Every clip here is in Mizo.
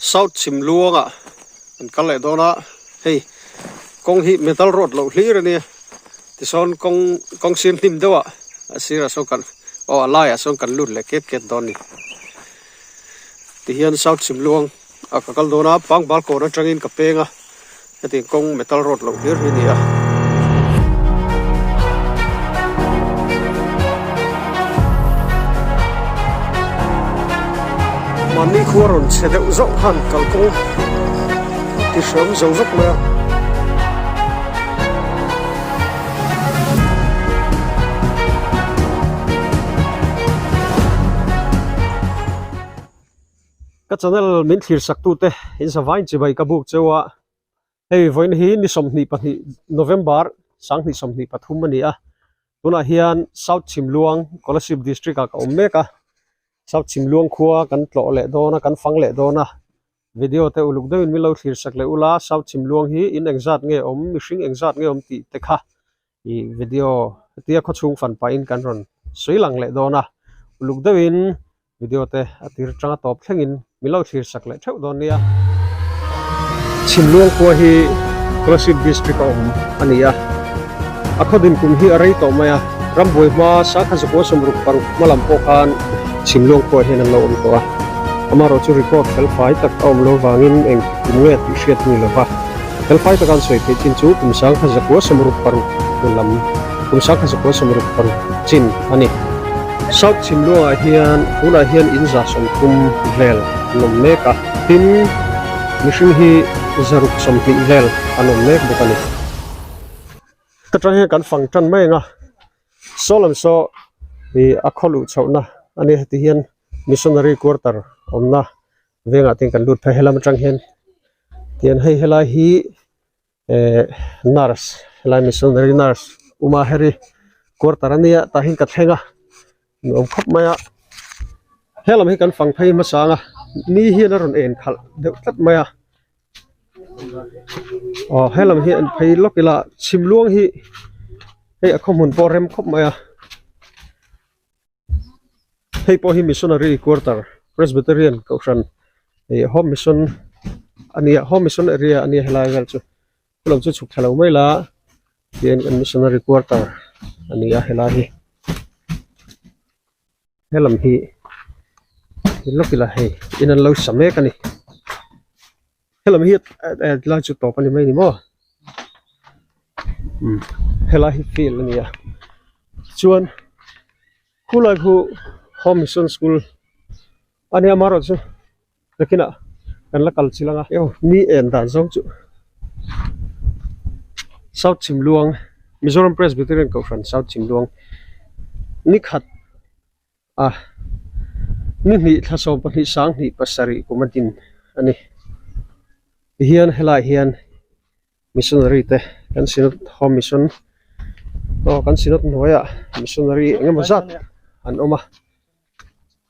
South Chhimluangah an kal leh dawn a, hei kawng hi metal road loh hlir a nia, tisawn kawng kawng sir hnim deuh ah a sirah sawn kan aw a laiah sawn kan lut leh ket ket dawn a ni. Tihian South Chhimluang a ka kal dawn a, Pangbal kawn atangin ka peng a, hetiang kawng metal road loh hlir hi a ni a. Mahni khua rawn chhe deuh zauh khan kalkawng ti hreawm zo vek mai a. Ka channel min thlir sak tute in zavai chibai ka buk cheu a, hei vawiin hi ni 22 November 2023 a ni a, tunah hian South Chhimluang Kolasib District ah ka awm mek a, South Chhimluang khua kan tlawh leh dawn a kan fang leh dawn a, video te uluk deuhin min lo thlir sak leh ula South Chhimluang hi in engzat nge awm mihring engzat nge awm tih te kha ih video hetia khawchhung fan pahin kan rawn sawi lang leh dawn a, uluk deuhin video te a tir tanga tawp thlengin min lo thlir sak leh theuh dawn nia. Chhimluang khua hi Kolasib District a awm a ni a, a khaw din kum hi a rei tawh mai a, rambuai hma sangkhat zakua sawmruk paruk hma lam pawh khan Chhimluang khua hian an lo awm tawh a, amaherawh chu record felfai tak a awm lo vangin eng kum nge tih hriat ni lova felfai taka an sawi theih chin chu kum sangkhat zakua sawmruk paruk lam kum sangkhat zakua sawmruk paruk chin a ni. South Chhimluangah hian tunah hian in 130 vel an awm mek a, tin mihring hi 120 vel an awm mek bawk a ni. Ka tang hian kan fang tan mai ang a, saw lam saw ih a khaw luh chhohna a nia heti hian missionary quarter awmna vengah te kan lut phei helam atang hian tian hei helai hi. Eh nurse helai missionary nurse uma heri quarter ania tah hian ka thleng a nuam khawp mai a helam hi kan fang phei hmasa ang a ni hian a rawn en khalh deuh tlat mai a aw helam hi an phei lawk ila chhimluang hi hei a khaw hmun pawh rem khawp mai a. Hei pawh hi missionary quarter presbyterian kohhran ih home mission a nia home mission area a nia helai vel chu chulam chu chhuk thla lo mai la tihian kan missionary quarter a ni a helai hi helam hi lawk ila hei in an lo sa mek a ni helam hi eh tilai chu tawp a ni mai a ni maw umm helai hi field a ni a chuan khulai khu home mission school a nia amaherawh chu nakinah kan la kal chilh ang a eo ni en dan zawng chu south chhimluang Mizoram Presbyterian kohhran south chhimluang nikhat. a ni hnih thla 12 sang hnih pasarih kum a din a ni tihian helaiah hian missionary te kan synod home mission aw kan synod hnuaiah missionary eng emaw zat an awm a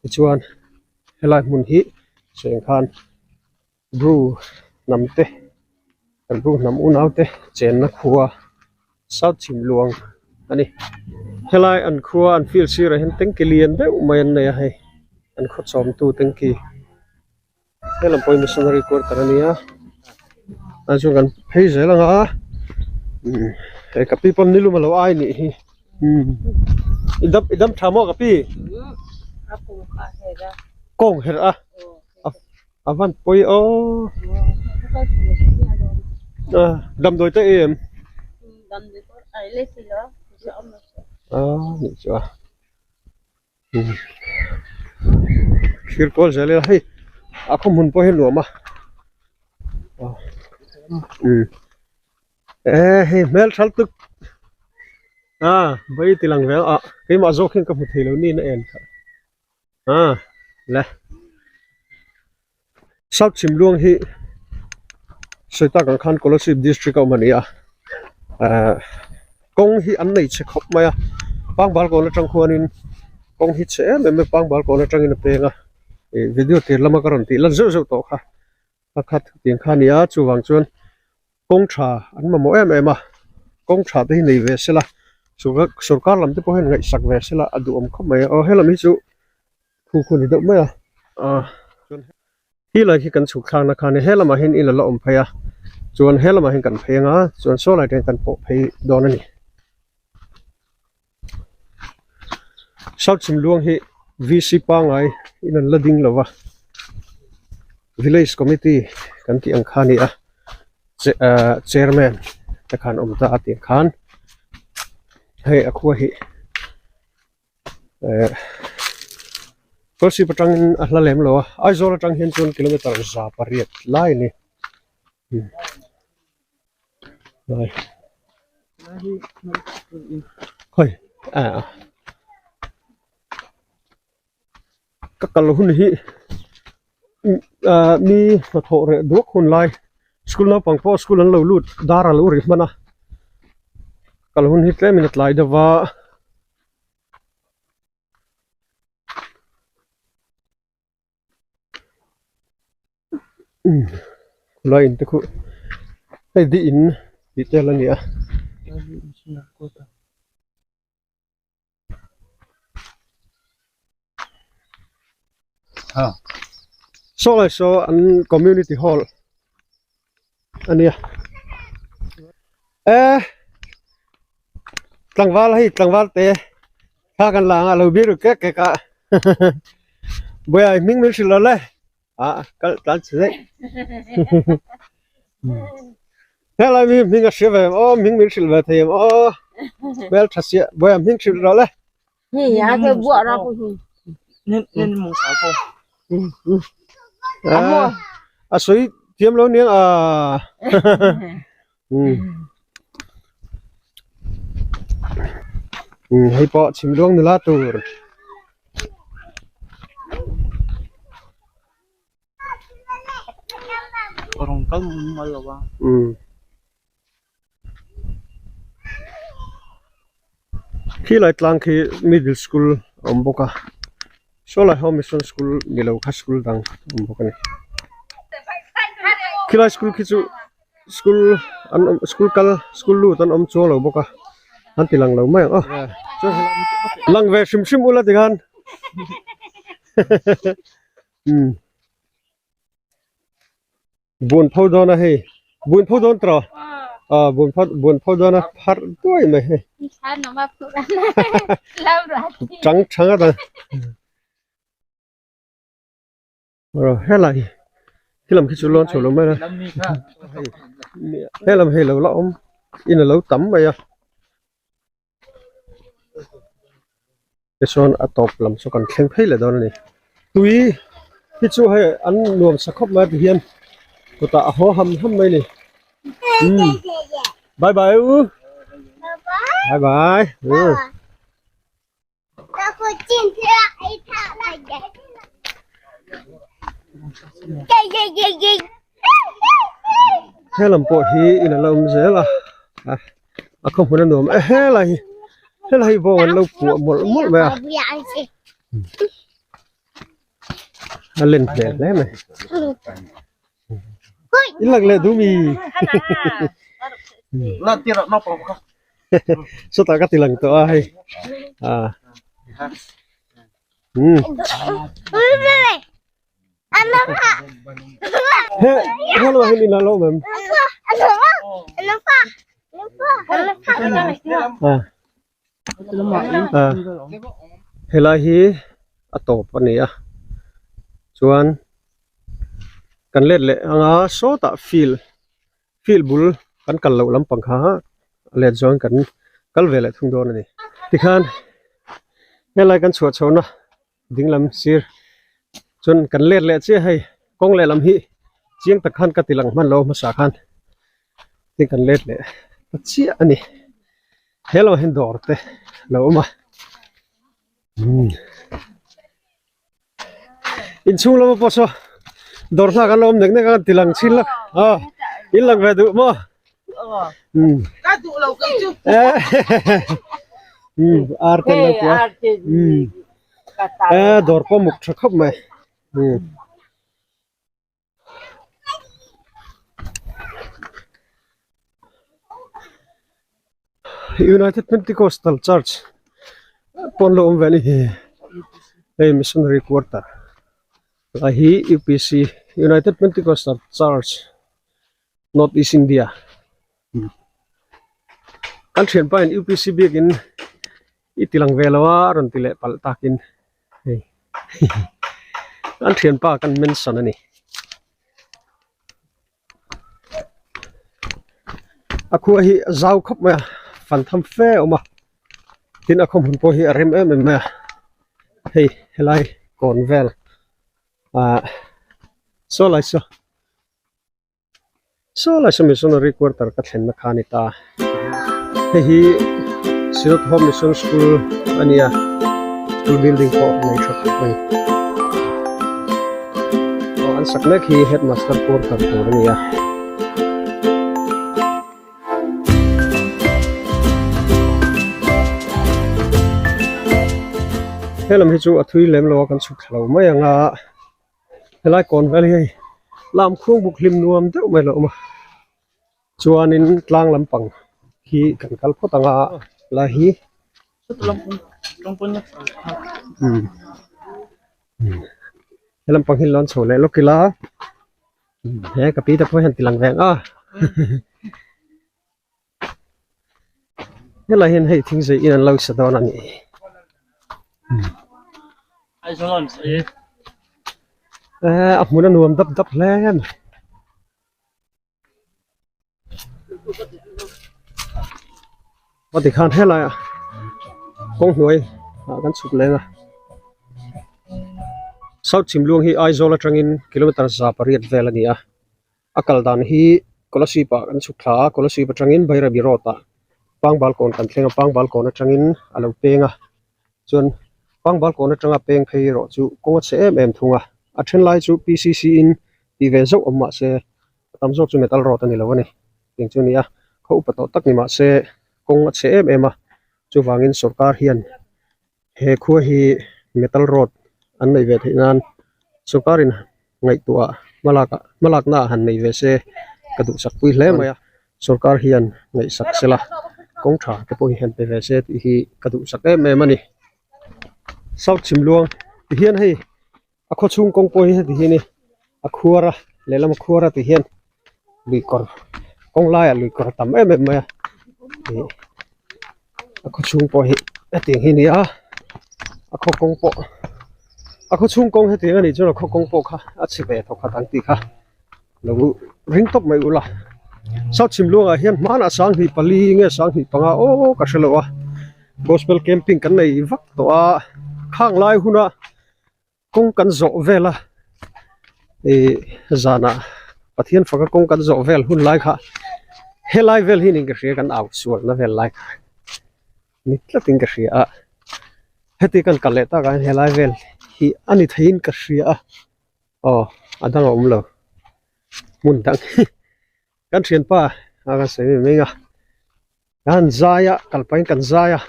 tichuan helai hmun hi sawi ang khan Bru hnam te kan Bru hnam unau te chenna khua South Chhimluang a ni. Helai an khua an field sirah hian tanki lian deuh mai an nei a hei an khaw chawmtu tanki helam pawh hi missionary quarter a nia a chuan kan phei zel ang a umm hei ka pi pawn nilum a lo ai nih hi umm i dam i dam tha maw ka pi kawng herh a. A van pawi aw damdawi te em a nih chu a thlir kual zel ila hei a khaw hmun pawh hi a nuam a e hei hmeltha lutuk a vai ti lang ve a keimah zawk hian ka hmu thei lo niin a en kha. A le South Chhimluang hi sawi tak ang khan Kolasib district a awm a ni a ehh kawng hi an nei chhe khawp mai a Pangbal kawn atang khuanin kawng hi chhe em em a Pangbal kawn atangin a peng a ih video tir lama ka rawn tih lan zeuh zeuh tawh kha a khat tiang kha a ni a chuvang chuan kawng tha an mamawh em em a kawng tha te hi nei ve sela sorkar lam te pawh hian ngaihsak ve sela a duhawm khawp mai a aw helam hi chu khu khu a ni deuh mai a ah chuan. Khi lai khi kan chhuk thlakna khan he lamah hian in a la awm phei a chuan he lamah hian kan phei anga chuan saw lai te hian kan pawh phei dawn a ni. South Chhimluang hi VC pangngai in an la ding lo va village committee kan tih ang kha a ni a ahh chairman te khan awm ta a tih ang khan hei a khua hi eh Kawlsip atangin a hla lem lo a Aizawl atang hian chuan kilometer 108 lai a ni. Khawi ah ka kal hun hi ah mi hnathawh reh duak hun lai school naupang pawh school an lo lut dar a lo ri hman a kal hun hi tlem in a tlai deuh va. Khulai in te khu hei di in tih tel a ni a. Saw lai saw an community hall a nia e tlangval hei tlangval te thla kan la anga lo biru kek kek a buai hming min hrilh lo le ah kal tlan chhe daih helai mi hming a hria ve em aw hming min hrilh ve thei em aw hmel tha siah buai hming hrilh rawh le. A sawi thiam lo aniang a hei pawh chhimluang nula tur. Khi lai tlang khi middle school a awm bawk a saw lai ho mission school ni lo kha school dang a awm bawk a ni khi lai school khi chu school an awm school kal school lut an awm chuang lo bawk a an ti lang lo mai ang aw lang ve hrim hrim ula tikhan umm. Bun pho dawn a hei bun pho dawn tawh ah bun pho bun pho dawn a pharh duai mai hei chang chang a dang aw helai helam khi chu lawn chho lo mai a helam hei lo la awm in a lo tam mai a. Tichuan a tawp lam chu kan thleng phei leh dawn a ni. Tui hi chu hei an nuam sa khawp mai a ti hian kutah a haw ham ham mai a ni. Umm bye bye u bye bye umm. He lam pawh hi in a la awm zel a a khaw hmun a nuam e helai hi helai hi bawng an lo puah mawlh mawlh mai a a len hmel hle mai in lak leh duh mi sawtah ka ti lang tawh a hei ah umm he hello hi ni lo mem ah ah helai hi a tawp a ni a chuan kan let leh anga sawtah field field bul kan kal loh lampang kha a let zawng kan kal ve leh thung dawn a ni tikhan helai kan chhuah chhohna ding lam sir chuan kan let leh chiah hei kawng lehlam hi chiang tak khan ka ti lang hman lo hmasa khan tin kan let leh ta chiah a ni he lamah hian dawr te a lo awm a umm inchhung lama pawh saw dawr hlak an lo awm nek nek a kan ti lang chhin lak aw in lang ve duh maw umm umm ar te an lo kuah umm e dawr pawh muk tha khawp mai umm. United Pentecostal Church pawn lo awm ve a ni hi hei missionary quarter. Helai hi UPC United Pentecostal Church North East India kan thianpa in UPC biakin i ti lang ve lo a a rawn ti leh palh takin hei kan thianpa kan mention a ni. A khua hi a zau khawp mai a fan tham fe a awm a tin a khaw hmun pawh hi a rem em em mai a hei helai kawn vel ah saw lai saw saw lai saw missionary quarter ka thlenna kha a ni ta hei hi Synod Home Mission School a ni a school building pawh a nei tha khawp mai aw an sak mek hi headmaster quarter tur a ni a. Helam hi chu a thui lem lo a kan chhuk thla lo mai ang a helai kawn vel hi hei lam khuang buk hlim nuam deuh mai a lo awm a chuanin tlang lampang hi kan kal phawt ang a lai hi he lampang hi lawn chho leh lawk ila. He ka pi te pawh hian ti lang ve ang a helai hian hei thing zei in an lo sa dawn a ni eh a hmun a nuam dap dap hle mai. A tikhan helai ah kawng hnuai ah kan chhuk leng a South Chhimluang hi Aizawl atangin kilometer 108 vel a ni a a kal dan hi Kolasib ah kan chhuk thla a Kolasib atangin Bairabi road ah Pangbal kawn kan thleng a Pangbal kawn atangin a lo peng a chuan Pangbal kawn atanga peng phei erawh chu kawng a chhe em em thung a a then lai chu P_C_C in tih ve zauh awm mah se a tam zawk chu metal road a ni lo a ni tih chu a ni a khaw upa tawh tak ni mah se kawng a chhe em em a chuvangin sawrkar hian he khua hi metal road an neih ve theih nan sawrkarin ngaihtuah hmalak ah hmalakna ah han nei ve se ka duhsak pui hle mai a sawrkar hian ngaihsak sela kawng tha te pawh hi han pe ve se tih hi ka duhsak em em a ni South Chhimluang ti hian hei a khaw chhung kawng pawh hi heti hi a ni a khuar a lehlam a khuar a ti hian lui kawr kawng laiah lui kawr a tam em em mai a ih a khaw chhung pawh hi hetiang hi a ni a a khaw kawng pawh a khaw chhung kawng hetiang a nih chuan a khaw kawng pawh kha a chhe ve thawkhat ang tih kha lo ring tawp mai ula South Chhimluangah hian hmanah sanghnih pali nge sanghnih panga aw ka hre lo a gospel camping kan nei vak tawh a khang lai huna. Kawng kan zawh vel a ih zanah Pathian faka kawng kan zawh vel hun lai kha helai vel hi niin ka hria kan au sual na vel lai kha ni tlatin ka hria a heti kan kal leh takah hian helai vel hi a ni theiin ka hria a aw a dang a awm lo hmun dang hi kan thianpa a kan sawi mai mai a. Kan zai a kal pahin kan zai a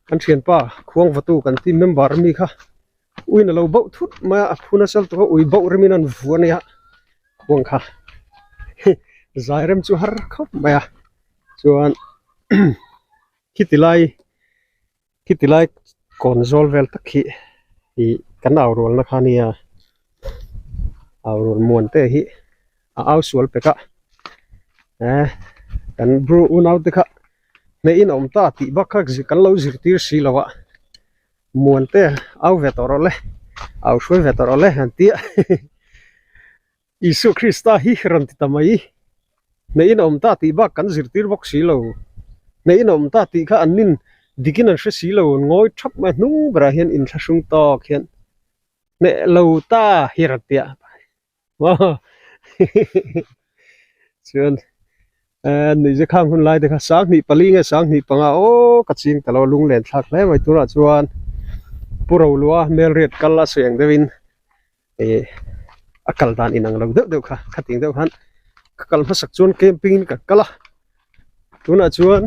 kan thianpa khuang vatu kan team member ami kha uiin a lo bauh thut mai a a phu nasa lutuk a ui bauh remin a an vu a nia khuang kha zai rem chu har khawp mai a chuan khiti lai khiti lai kawn zawl vel tak hi ih kan au rualna kha a nia au rual muan te hi a au sual pek a eh kan bru unau te kha hmeh in a awm ta tih bak kha kan lo zirtir si lo a muan te au ve tawh rawh le au hruai ve tawh rawh le an ti a Isua Krista hi rawn ti ta mai hmeh in a awm ta tih bak kan zirtir bawk si lo hmeh in a awm ta tih kha an nin dikin an hre si lo ngawi thap mai a hnung berah hian inthlahrung tawk hian hmeh lo ta hi rawn ti a. Chuan eh nuihze khang hun lai te kha 24 nge 25 aw ka ching ta lo lunglen thlak hle mai tunah chuan Pu Rolua Melriat kal a sawi ang deuhin ih a kal dan inang lo deuh deuh kha khating deuh khan ka kal hmasak chuan camping in ka kal a tunah chuan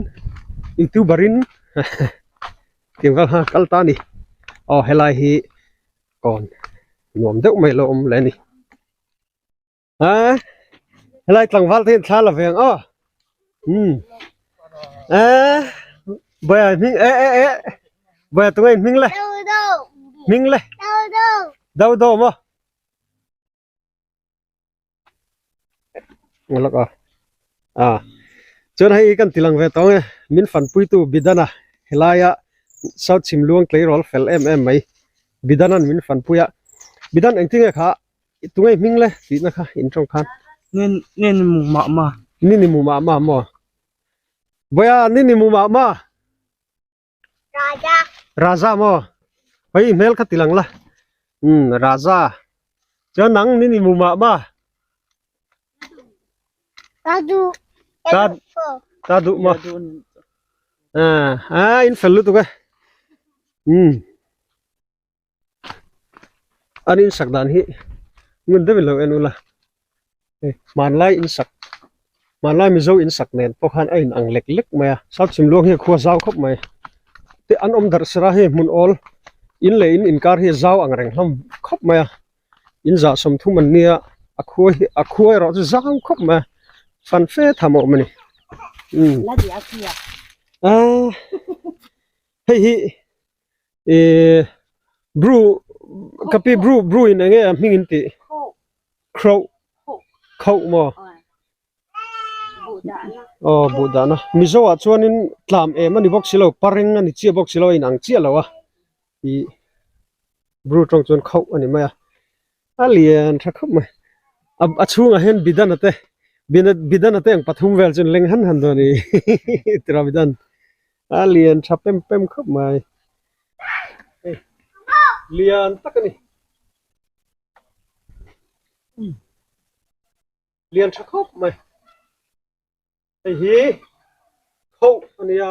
youtuber in tiang kha kal ta a ni aw helai hi. Kawn nuam deuh mai lo awm leh a ni a helai tlangval te hian thla la ve ang aw umm eee bawia hming eh eh eh bawia tunge in hming le hming le do do maw. Ngalak a a chuan hei kan ti lang ve tawng e min fanpuitu Bidana helaia South Chhimluang tleirawl fel em em mai Bidana'n min fanpui a Bidan engtinge kha tunge hming le tihna kha in tawng khan Nge ni mu mah mah Ni ni mu mah mah maw Vawiha ni ni mu mah mah. Raja. Raja maw? Hei hmel kha ti lang la. Um Raja. Chuan nang ni ni mu mah ma. Ta du. Ta ta du ma. Ah, ah in fel lutuk e. Um. An in sak dan hi ngun deuhin lo en ula hei hmanlai in sak hmanlai mizo in sak nen pawh khan a in ang lek lek mai a south chhimluang hi a khua zau khawp mai te an awm darh sera hei hmun awl in leh in inkar hi a zau ang reng hlawm khawp mai a in zah sawmthum an nia a khua hi a khua erawh chu zau khawp mai a fan fe tham a awm a ni umm aaa hei hi. Ihh bru ka pi bru bru in enge a hming in tih khroh khoh maw aw buh dahna mizo ah chuanin tlam em a ni bawk si lo pareng a ni chiah bawk si lo a inang chiah lo a ih bru tawng chuan khoh a ni mai a a lian tha khawp mai a a chhungah hian bidana te bidana te ang pathum vel chu an leng han han dawn a ni tiraw bidan. A lian tha pem pem khawp mai hei lian tak a ni lian tha khawp mai hei hi kho a nia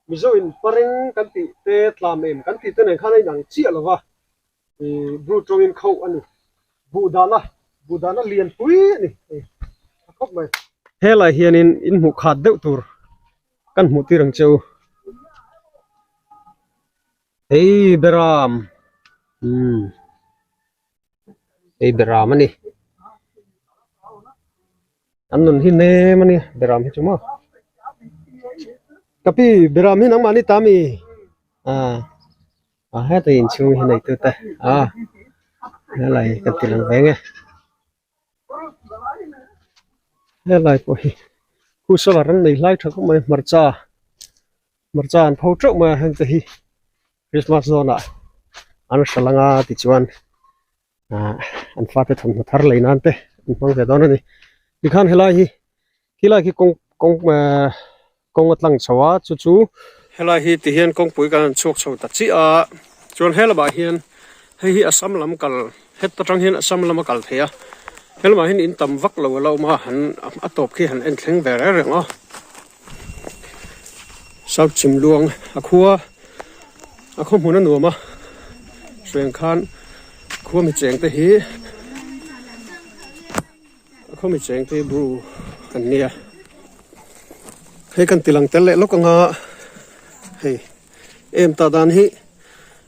mizo in pareng kan tih te tlam em kan tih te nen khan a inang chiah lo va ih bru tawngin kho a ni buh dahna buh dahna lian pui a ni hei tha khawp mai. Helai hianin in hmuh khat deuh tur kan hmuh tir ang che u hei beram umm hei beram a ni an nun hi nem a ni beram hi chu maw ka pi beram hi nangmah ni ta mi ah a heta inchhung hi nei tute a helai kan ti lang ve nge. Helai pawh hi khu solar an nei hlai tha khawp mai hmarcha hmarcha an pho teuh mai a heng te hi christmas zawnah an hral anga tichuan ah an fate thawmhnaw thar lei nan te an hmang ve dawn a ni tikhan helai hi khilai khi kawng kawng ehh kawng a tlang chho a chu chu helai hi tihian kawngpui kan han chhuak chho ta chiah a chuan he lamah hian hei hi Assam lam kal het atang hian Assam lama kal thei a he lamah hian in tam vak lo a lo awm a han a tawp khi han en thleng ve reng reng a South Chhimluang a khua a khaw hmun a nuam a hruaiang khan khua mi cheng te hi. A khawmi cheng te bru an nia hei kan ti lang tel leh lawk anga hei em tah dan hi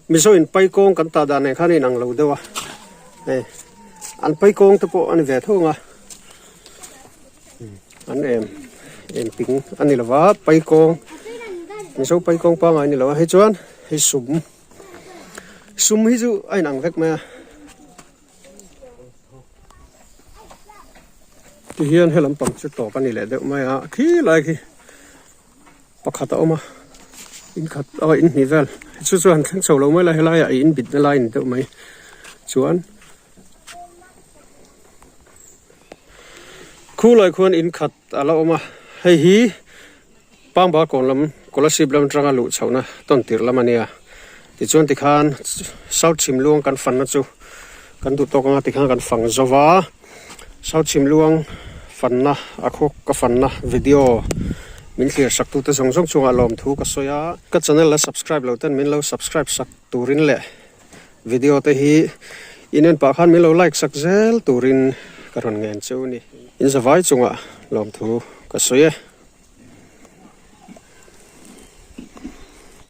mizo in pai kawng kan tah dan nen khan a inang lo deuh a hei an pai kawng te pawh a ni ve tho ang a an em em ping a ni lova pai kawng mizo pai kawng pangngai a ni lo a hei chuan hei sum sum hi chu a inang vek mai a. Tihian he lampang chu tawp a ni leh deuh mai a khilai khi pakhat a awm a in khat aw in hnih vel chu chu han thleng chho lo mai la helaiah in bit na lai a ni deuh mai chuan khulai khuan in khat a la awm a hei hi Pangba kawn lam Kolasib lam atanga luh chhohna tawn tirh lam a nia. Tichuan tikhan South Chhimluang kan fanna chu kan duh tawk anga tikhan kan fang zo va. South Chhimluang fanna a khaw ka fanna video min thlir sak tute zawng zawng chungah lawmthu ka sawi a. Ka channel la subscribe lo ten min lo subscribe sak turin leh video te hi in en pah khan min lo like sak zel turin ka rawn ngen cheu a ni. In zavai chungah lawmthu ka sawi e.